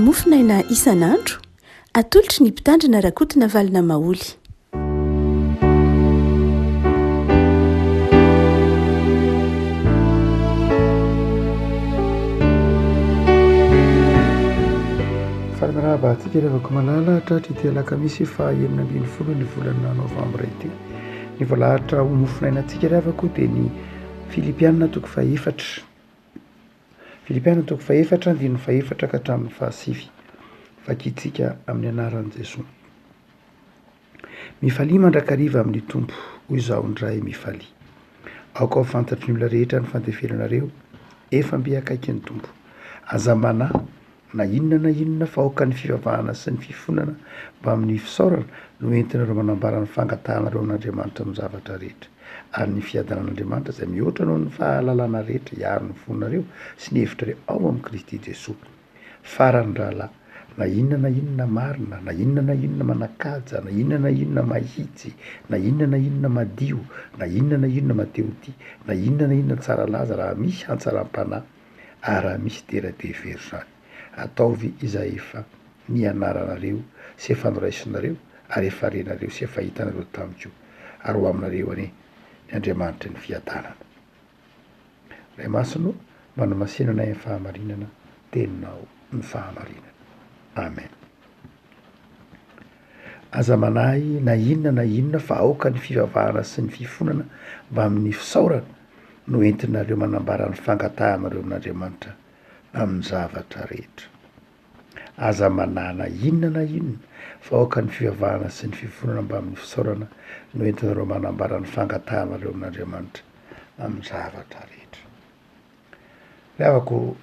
Mofonaina isan'andro, atolotry ny Mpitandrina Rakotonavalona Maholy. Faly miarahaba antsika ry havako malala tratry ity alakamisy faha 16 ny volana novambra ity. Ny voalahatra ho mofonaina antsika ry havako dia ny Filipiana toko fahefatra. Filipiana toko fahefatra andininy fahefatra ka hatramin'ny fahasivy. Vakintsika amin'ny anaran'i Jesoa. Mifalia mandrakariva amin'ny Tompo, hoy izaho indray mifalia. Aoka ho fantatry ny olona rehetra ny fandeferanareo, efa mby akaiky ny Tompo. Aza manahy na inona na inona fa aoka ny fivavahana sy ny fifonana mbamin'ny fisaorana no entinareo manambara ny fangatahanareo amin'Andriamanitra amin'ny zavatra rehetra. Ary ny fiadanan'Andriamanitra izay mihoatra noho ny fahalalana rehetra hiaro ny fonareo sy ny hevitrareo ao amin'i Kristy Jesoa. Farany rahalahy, na inona na inona marina, na inona na inona manan-kaja, na inona na inona mahitsy, na inona na inona madio, na inona na inona matehotia, na inona na inona tsara laza raha misy hantsaram-panahy, ary raha misy dera dia hevero izany. Ataovy izay efa nianaranareo sy efa noraisinareo ary efa renareo sy efa hitanareo tamiko, ary ho aminareo anie ny Andriamanitry ny fiadanana. Ray Masina ô, manamasina anay amin'ny fahamarinana, Teninao ny fahamarinana. Amen. Aza manahy na inona na inona fa aoka ny fivavahana sy ny fifonana mbamin'ny fisaorana no entinareo manambara ny fangatahanareo amin'Andriamanitra amin'ny zavatra rehetra. Aza manahy na inona na inona fa aoka ny fivavahana sy ny fifonana mbamin'ny fisaorana no entinareo manambara ny fangatahanareo amin'Andriamanitra amin'ny zavatra rehetra. Ry havako,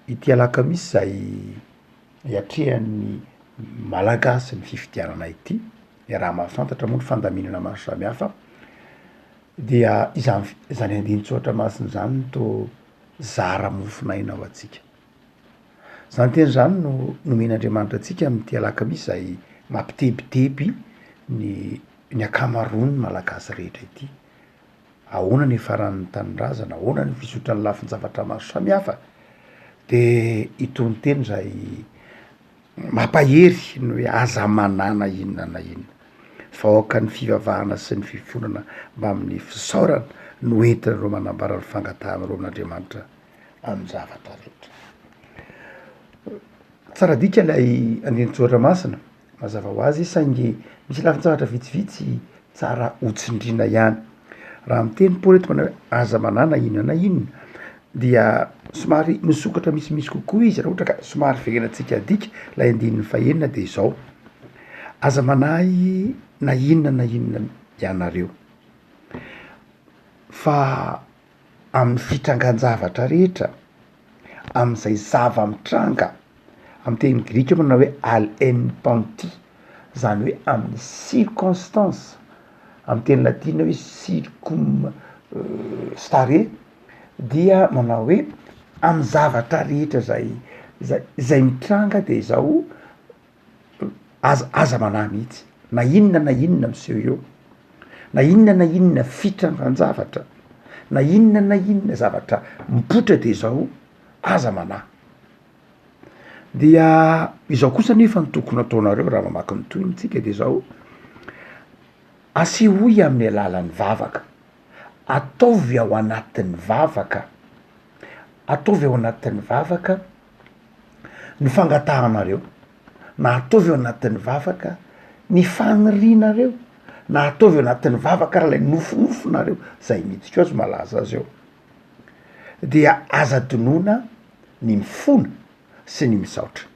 ity alakamisy izay iatrehan'ny Malagasy ny fifidianana ity, iaraha-mahafantatra moa ny fandaminana maro samihafa, dia izany izany andinin-tsoratra masina izany no tô zara mofon'aina ho antsika. Izany teny izany no nomen'Andriamanitra antsika amin'ity alakamisy izay mampitebiteby ny ny ankamaroan'ny Malagasy rehetra ity. Ahoana ny hiafaran'ny tanindrazana, ahoana ny fizotran'ny lafin-javatra maro samihafa, de itony teny zay mampahery ny hoe aza manana inona na inona fa aoka ny fivavahana sy ny fifonana mbamin'ny fisaorana no entinareo manambara ny fangatahanareo amin'Andriamanitra amin'ny zavatra rehetra. Tsara dika ilay andinin-tsoratra masina. Mazava ho azy saingy misy lafin-javatra vitsivitsy tsara ho tsindriana ihany. Raha miteny Paoly eto manao hoe aza manahy na inona na inona dia somary misokatra misimisy kokoa izy raha ohatra ka somary verenantsika adika ilay andininy fahenina de izao, aza manahy na inona na inona ianareo fa amin'ny fitrangan-javatra rehetra, amin'izay zava-mitranga, amin'ny teny grika manao hoe al en panti, zany hoe amin'ny circonstance, amin'ny teny latina hoe circum stare, dia manao hoe amin'ny zavatra rehetra zay zay zay mitranga de izao Aza aza manahy mihitsy na inona na inona miseho eo, na inona na inona fitrangan-javatra, na inona na inona zavatra mipoitra de izao aza manahy. Dia izao kosa nefa no tokony ataonareo raha mamaky ny tohiny tsika de zao, asehoy amin'ny alalan'ny vavaka, ataovy ao anatin'ny vavaka, ataovy ao anatin'ny vavaka ny fangatahanareo, na ataovy ao anatin'ny vavaka ny fanirianareo, na ataovy ao anatin'ny vavaka ary lay nofinofinareo, zay mihitsy koa azo malaza azy eo, dia aza adinoina ny mifona sy ny misaotra.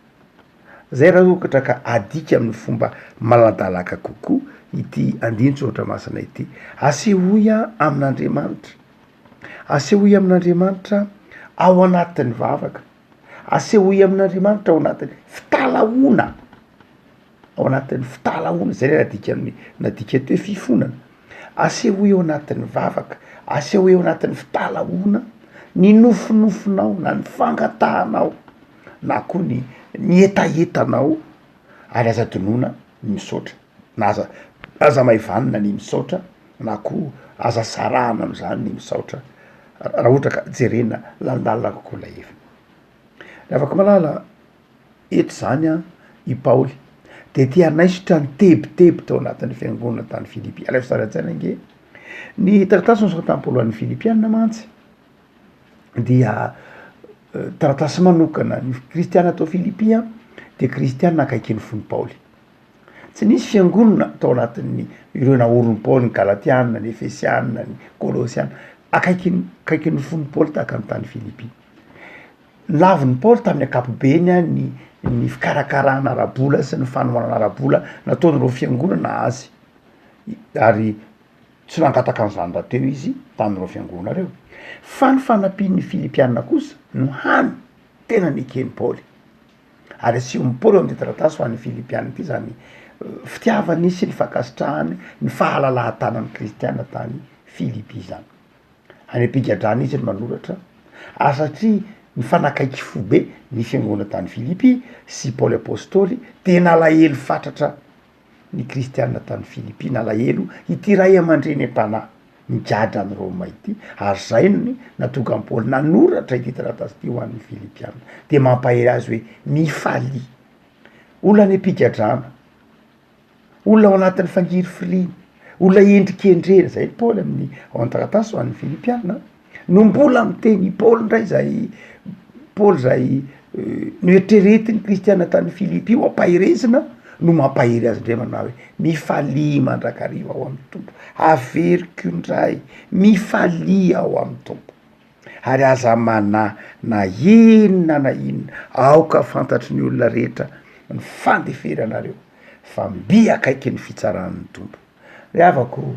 Zay raha ohatra ka adika amin'ny fomba maladalaka kokoa ity andinin-tsoratra masina ity, asehoy amin'Andriamanitra, asehoy amin'Andriamanitra ao anatin'ny vavaka, Asehoy amin'Andriamanitra ao anatin'ny fitalahoana, ao anatin'ny fitalahoana, zay le nadikan'ny nadika eto hoe fifonana, asehoy ao anatin'ny vavaka, asehoy ao anatin'ny fitalahoana ny nofinofinao na ny fangatahanao na koa ny ny hetahetanao ary aza adinoina ny misaotra na aza aza amaivanina ny misaotra na koa aza sarahana am'zany ny misaotra raha ohatra ka jerena lalindalina kokoa ilay heviny. Ry havako malala, eto izany an, i Paoly de te hanaisotra ny tebiteby tao anatin'ny fiangonana tany Filipy. Alaivo sary an-tsaina ange ny taratasy nosoratan'i Paoly ho an'ny Filipiana mantsy dia taratasy manokana, ny kristiana tao Filipy an de kristiana akaikin'ny fon'i Paoly. Tsy nisy fiangonana tao anatin'ny ireo naorin'i Paoly, ny Galatiana, ny Efesiana, ny Kolosiana, akaikin'ny akaikin'ny fon'i Paoly tahaka ny tany Filipy. Lavin'i Paoly tamin'ny ankapobeny ny ny fikarakarana ara-bola sy ny fanohanana ara-bola nataon'ireo fiangonana azy, ary tsy nangataka an'izany rahateo izy tamin'ireo fiangonana ireo. Fa ny fanampian'ny Filipiana kosa no hany tena neken'i Paoly. Ary asehon'i Paoly ao amin'ity taratasy ho an'ny Filipiana ity izany fitiavany sy ny fankasitrahany ny fahalalahan-tanan'ny kristiana tany Filipy izany. Any am-pigadrana izy no manoratra, ary satria nifanakaiky fo be ny fiangonana tany Filipy sy Paoly Apostoly dia nalahelo fatratra ny kristiana tany Filipy, nalahelo ity ray aman-dreny am-panahy migadra any Roma ity, ary zay no nahatonga an'i Paoly nanoratra ity taratasy ity ho an'ny Filipiana, dia mampahery azy hoe mifalia. Olona any am-pigadrana, olona ao anatin'ny fangirifiriana, olona endrikendrehina, zay Paoly amin'ny ao an-taratasy ho an'ny Filipiana. No mbola miteny i Paoly indray izay Paoly izay noeritreretin'ny kristiana tany Filipy ho ampaherezina no mampahery azy indray manao hoe mifalia mandrakariva ao amin'ny Tompo, averiko indray mifalia ao amin'ny Tompo, ary aza manahy na inona na inona, aoka fantatry ny olona rehetra ny fandeferanareo fa mby akaiky ny fitsaran'ny Tompo. Ry havako,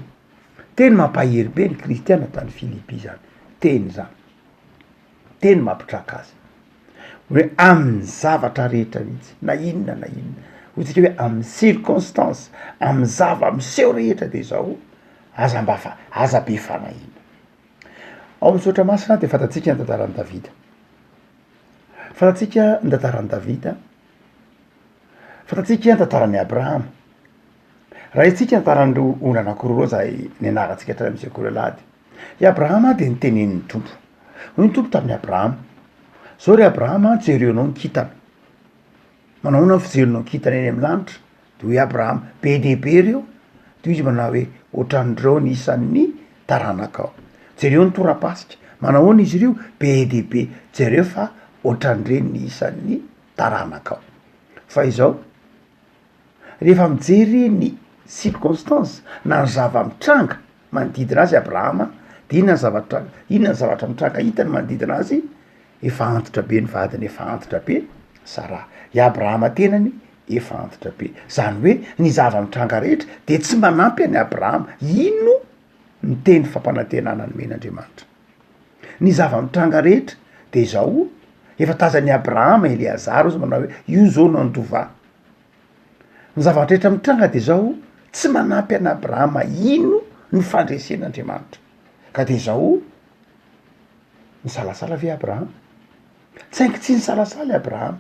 Teny mampahery be ny kristiana tany Filipy izany teny izany, teny mampitraka azy hoe amin'ny zavatra rehetra mihitsy na inona na inona, hoy tsika hoe amin'ny circonstance, amin'ny zava-miseho rehetra de izao aza mba fa- aza be fanahiana. Ao amin'ny soratra masina de fantatsika ny tantaran'i Davida, fantatsika ny tantaran'i Davida, fantatsika ny tantaran'i Abrahama. Raha isika ny taran'ireo olona anankiroa ireo izay nianarantsika hatrany amin'ny sekoly alahady. I Abrahama dia nitenenin'ny Tompo. Hoy ny Tompo tamin'i Abrahama, Zao ry Abrahama, jereonao ny kintana. Manao ahoana ny fijerinao ny kintana eny amin'ny lanitra? De hoy Abrahama, be dia be ireo. De hoy izy manao hoe, ohatran'ireo ny isan'ny taranakao. Jereo ny torapasika, manao ahoana izy ireo? Be dia be. Jereo fa ohatran'ireny ny isan'ny taranakao. Fa izao, Rehefa mijery ny circonstance na ny zava-mitranga manodidina azy Abrahama de inona ny zavatra inona ny zavatra mitranga hitany manodidina azy? Efa antitra be ny vadiny, efa antitra be Saraha, i Abrahama tenany efa antitra be, zany hoe ny zava-mitranga rehetra de tsy manampy an'i Abrahama hino ny teny fampanantenana nomen'Andriamanitra. Ny zava-mitranga rehetra de izao, efa tazan'i Abrahama Eleazara ozy manao hoe io zao no handova Ny zavatra rehetra mitranga de zao, tsy manampy an'i Abrahama hino ny fandresen'Andriamanitra. Ka de zao, nisalasala ve Abrahama? Tsaingy tsy nisalasala i Abrahama,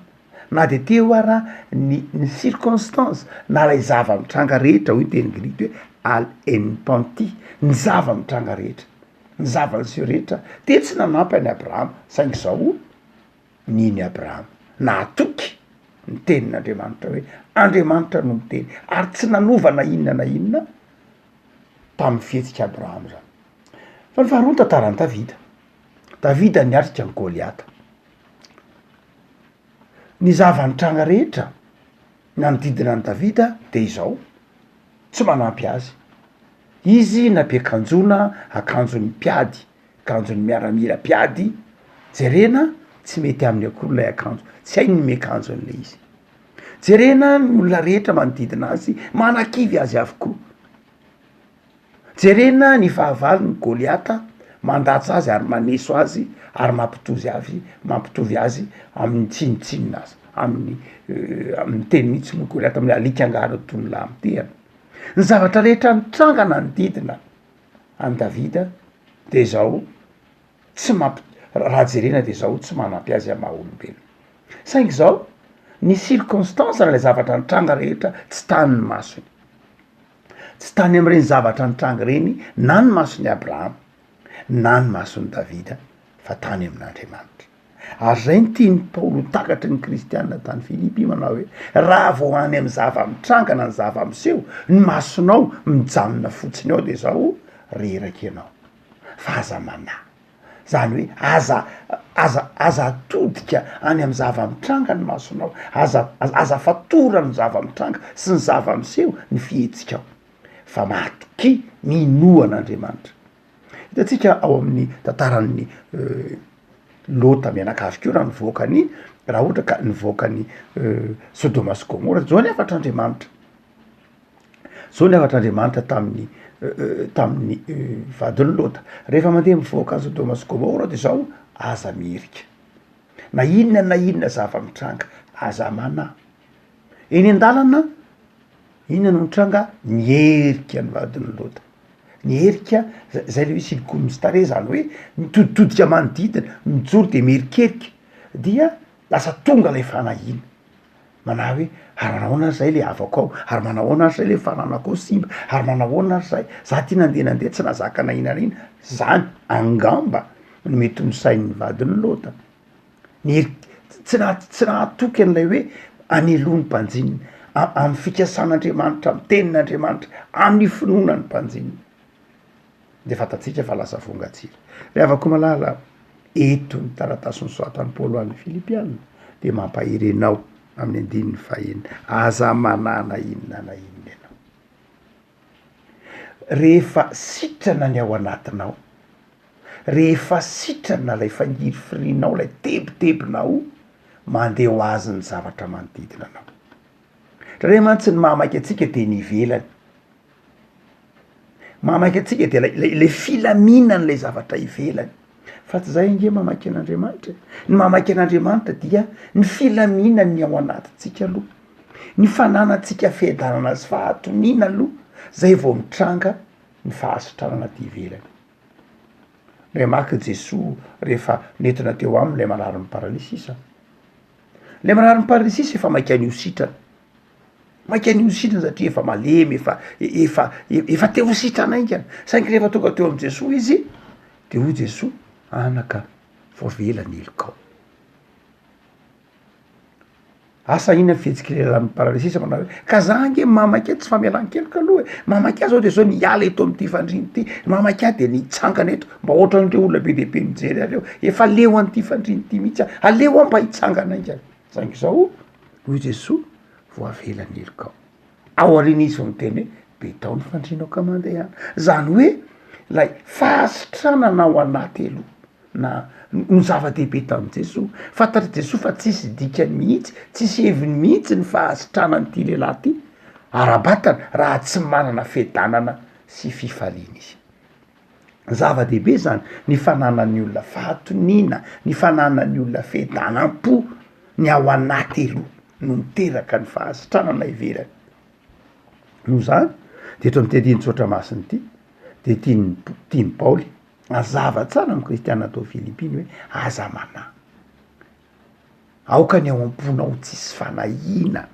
na de teo ara ny ny circonstance na lay zava-mitranga rehetra, hoy ny teny grika hoe al en panti, ny zava-mitranga rehetra, ny zava-niseho rehetra de tsy nanampy an'i Abrahama, saingy zao, nino i Abrahama, nahatoky ny tenin'Andriamanitra hoe Andriamanitra no miteny, ary tsy nanova na inona na inona tamin'ny fihetsik'i Abrahama izany. Fa ny faharoa ny tantaran'i Davida. Davida niatrika an'i Goliata. Ny zava-nitranga rehetra nanodidina an'i Davida de izao, tsy manampy azy. Izy nampiakanjoana akanjon'ny mpiady Akanjon'ny miaramila mpiady, jerena tsy mety aminy akory ilay akanjo, tsy hainy ny miakanjo an'ilay izy. Jerena ny olona rehetra manodidina azy, manakivy azy avokoa. Jerena ny fahavalony Goliata, mandatsa azy ary maneso azy ary mampitozy avy mampitovy azy amin'ny tsinontsinona aza, amin'ny amin'ny teny mihitsy moa Goliata amin'ny alika angaha no toy ny lahy mitehana. Ny zavatra rehetra nitranga nanodidina an'i Davida de izao tsy mampi- raha jerena de izao tsy manampy azy am' maha olombelona, saingy izao ny circonstance na le zavatra nitranga rehetra tsy tany ny masony, tsy tany am'ireny zavatra nitranga ireny na ny mason'i Abrahama na ny mason'i Davida fa tany amin'Andriamanitra. Ary zay no tian'i Paoly ho takatry ny kristiana tany Filipy manao hoe, raha vao any amin'ny zava-mitranga na ny zava-miseho, ny masonao mijanona fotsiny ao de zao reraka ianao. Fa aza manahy. Zany hoe aza aza aza atodika any amin'ny zava-mitranga ny masonao, aza aza fatoran'ny zava-mitranga sy ny zava-miseho ny fihetsikao, fa matokia, minoa an'Andriamanitra. Hitantsika ao amin'ny tantaran'ny Lota mianakavy koa raha nivoaka ny raha ohatra ka nivoaka ny Sodoma sy Gomora, zao ny hafatr'Andriamanitra, zao ny hafatr'Andriamanitra tamin'ny tamin'ny vadin'i Lota, rehefa mandeha mivoaka an'i Sodoma sy Gomora de zao, aza miherika, na inona na inona zava-mitranga, aza manahy, eny an-dalana inona no mitranga? Miherika ny vadin'i Lota. Ny herika, zay le hoe circumstare zany hoe mitoditodika manodidina, mijoro de mierikerika dia lasa tonga lay fanahiana, manahy hoe ary manahoana ary zay le havako ao, ary manahoana ary zay le fananako ao simba, ary manahoana ary zay, za ty nandeha nandeha tsy nahazaka na inona na inona, zany angamba no mety ho nosain'ny vadin'i Lota. Ny hery tsy naha- tsy nahatoky an'ilay hoe aneloha ny mpanjinina, amin'ny fikasan'Andriamanitra, amin'ny tenin'Andriamanitra, amin'ny finoana ny mpanjinina. De fantatsika fa lasa vongan-tsira. Ry havako malala, eto ny taratasy nosoratan'i Paoly ho an'ny Filipiana de mampahery anao amin'ny andininy fahenina, aza manana inona na inona ianao. Rehefa sitrana ny ao anatinao, rehefa sitrana ilay fangirifirinao, ilay tebitebinao, mandeha ho azy ny zavatra manodidina anao. Indraindray mantsy ny mahamaika antsika de ny ivelany, mahamaika antsika de lay lay filaminan'ilay zavatra ivelany, fa tsy zay ange mahamaika an'Andriamanitra e, ny mahamaika an'Andriamanitra dia ny filaminan'ny ao anatintsika aloha. Ny fananantsika fiadanana sy fahatoniana aloha zay vao mitranga ny fahasitranana aty ivelany. Namaky Jesoa rehefa nentina teo aminy ilay mararin'ny paralysisa. Ilay mararin'ny paralysisa efa maika ny ho sitrana, maika ny ho sitrana satria efa malemy, efa efa efa te ho sitrana haingana, saingy rehefa tonga teo amin'i Jesoa izy de hoy Jesoa, anaka voavela ny helokao. Asa inona ny fihetsik'ilay lehilahy mi-paralysis manao hoe, ka za ange mamaky ahy tsy famelan-keloka aloha e, mamaky ahy zao de zao ny hiala eto amin'ity fandriana ity, mamaky ahy de ny hitsangana eto, mba ohatran'ireo olona be dia be mijery ahy reo, efa leo an'ity fandriana ity mihitsy aho, aleo aho mba hitsangana haingana, saingy zao hoy Jesoa, voavela ny helokao, ao aoriana izy vao miteny hoe, betao ny fandrianao ka mandehana, zany hoe lay fahasitranana ao anaty aloha. na no zava-dehibe tamin'i Jesoa. Fantatr'i Jesoa fa tsisy dikany mihitsy, tsisy heviny mihitsy ny fahasitranan'ity lehilahy ity ara-batana raha tsy manana fiadanana sy fifaliana izy. Zava-dehibe zany ny fananan'ny olona fahatoniana, ny fananan'ny olona fiadanam-po, ny ao anaty aloha no miteraka ny fahasitranana ivelany. Noho izany de eto amin'ity andinin-tsoratra masina ity de tian'ny tian'i Paoly Mazava tsara ny kristiana tao Filipiny hoe aza manahy. Aoka ny ao am-ponao tsisy fanahiana.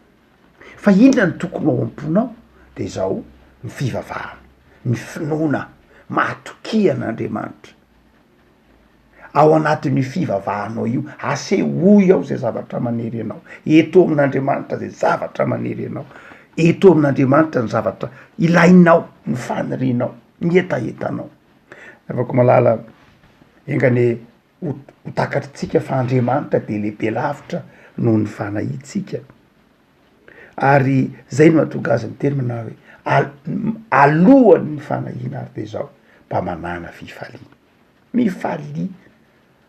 Fa inona no tokony ao am-ponao? De zao, ny fivavahana, ny finoana, matokia an'Andriamanitra. Ao anatin'io fivavahanao io, asehoy ao zay zavatra manery anao, eto amin'Andriamanitra zay zavatra manery anao, eto amin'Andriamanitra ny zavatra ilainao, ny fanirianao, ny hetahetanao. Havako malala, enga anie ho ho takatritsika fa Andriamanitra dia lehibe lavitra noho ny fanahintsika, ary zay no mahatonga azy miteny manao hoe al- alohan'ny fanahiana ary de zao mba manàna fifaliana, mifalia,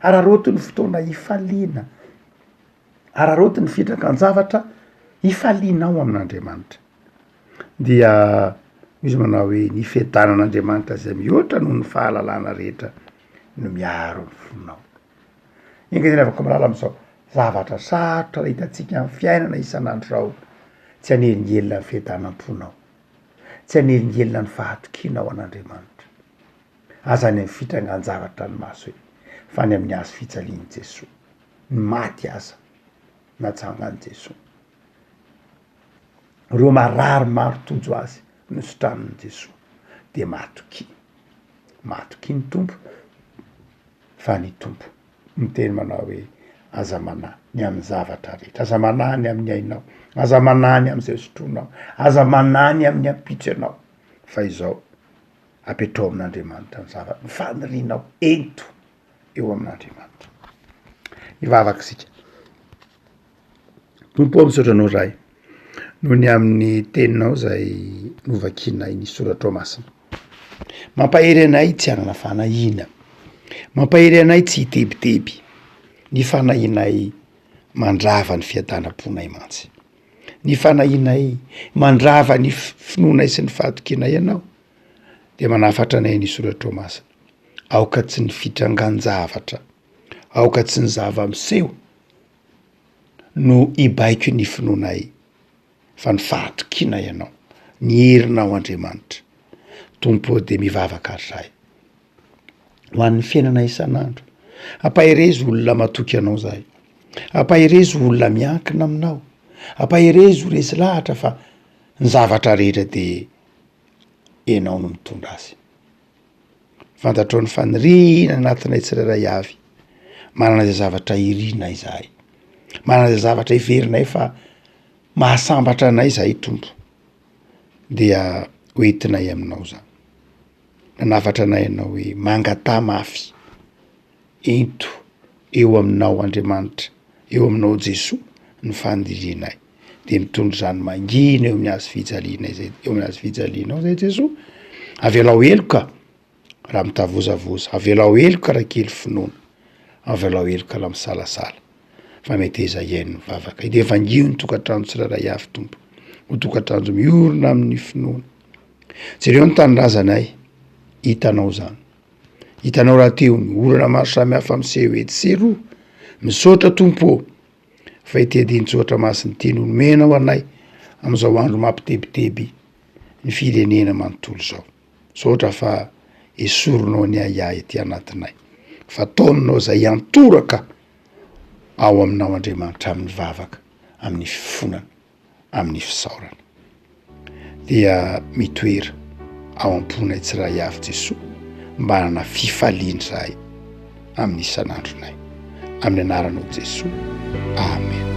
araraoty ny fotoana hifaliana, araraoty ny fitrakan-javatra hifalianao amin'Andriamanitra. Dia izy manao hoe ny fiadanan'Andriamanitra izay mihoatra noho ny fahalalana rehetra no miaro ny fonao. Enga anie ravako malala am'zao zavatra sarotra raha hitantsika amin'ny fiainana isan'andro zao, tsy hanelingelina ny fiadanam-ponao, tsy hanelingelina ny fahatokianao an'Andriamanitra. Aza any amin'ny fitrangan-javatra ny maso e, fa any amin'ny hazo fijalian'i Jesoa. Ny maty aza natsangan'i Jesoa. Ireo marary maro tojo azy nositranin'i Jesoa dia matokia, matokia ny Tompo fa ny Tompo miteny manao hoe. Aza manahy ny amin'ny zavatra rehetra, aza manahy ny amin'ny ainao, aza manahy ny amin'izay sotroinao, aza manahy ny amin'ny ampitso ianao, fa izao, apetrao amin'Andriamanitra ny zava, ny fanirianao, ento eo amin'Andriamanitra. Hivavaka isika. Tompo ô, misaotra Anao Ray noho ny amin'ny teninao izay novakianay ny soratrao masina. Mampahery anay tsy hanana fanahiana, mampahery anay tsy hitebiteby, ny fanahianay mandrava ny fiadanam-ponay mantsy, ny fanahianay mandrava ny finoanay sy ny fahatokianay Anao, de manafatra anay ny soratrao masina, aoka tsy ny fitrangan-javatra, aoka tsy ny zava-miseho no hibaiko ny finoanay fa ny fahatokianay Anao, ny herinao Andriamanitra. Tompo ô dia mivavaka ary zahay ho an'ny fiainana isan'andro, ampaherezo olona matoky Anao zahay, ampaherezo olona miankina aminao, ampaherezo resy lahatra fa ny zavatra rehetra dia Ianao no mitondra azy. Fantatrao ny faniriana anatinay tsirairay avy, manana izay zavatra irinay izahay, manana izay zavatra heverinay fa mahasambatra anay izahay Tompo, dia ho entinay aminao zany. Nanafatra anay ianao hoe mangataha mafy, ento eo aminao Andriamanitra, eo aminao Jesoa ny fanirianay, de mitondra izany mangina eo amin'ny hazo fijaliana izay, eo amin'ny hazo fijalianao zay Jesoa, avelao heloka raha mitavozavoza, avelao heloka raha kely finoana, avelao heloka raha misalasala, fa meteza hihaino ny vavaka, de vangio ny tokantrano tsirairay avy Tompo, ho tokantrano miorina amin'ny finoana, jereo ny tanindrazanay, hitanao zany. Hitanao rahateo ny olana maro samihafa miseho etsy sy eroa. Misaotra Tompo ô, fa ity andinin-tsoratra masina ity no nomenao anay amin'izao andro mampitebiteby ny firenena manontolo izao. Misaotra fa esorinao ny ahiahy ety anatinay, fa taominao izay hiantoraka ao aminao Andriamanitra amin'ny vavaka, amin'ny fifonana. amin'ny fisaorana. Dia mitoera ao am-ponay tsiray avy Jesoa mba hanana fifaliana izahay amin'ny isan'andronay. Amin'ny anaranao Jesoa. Amen.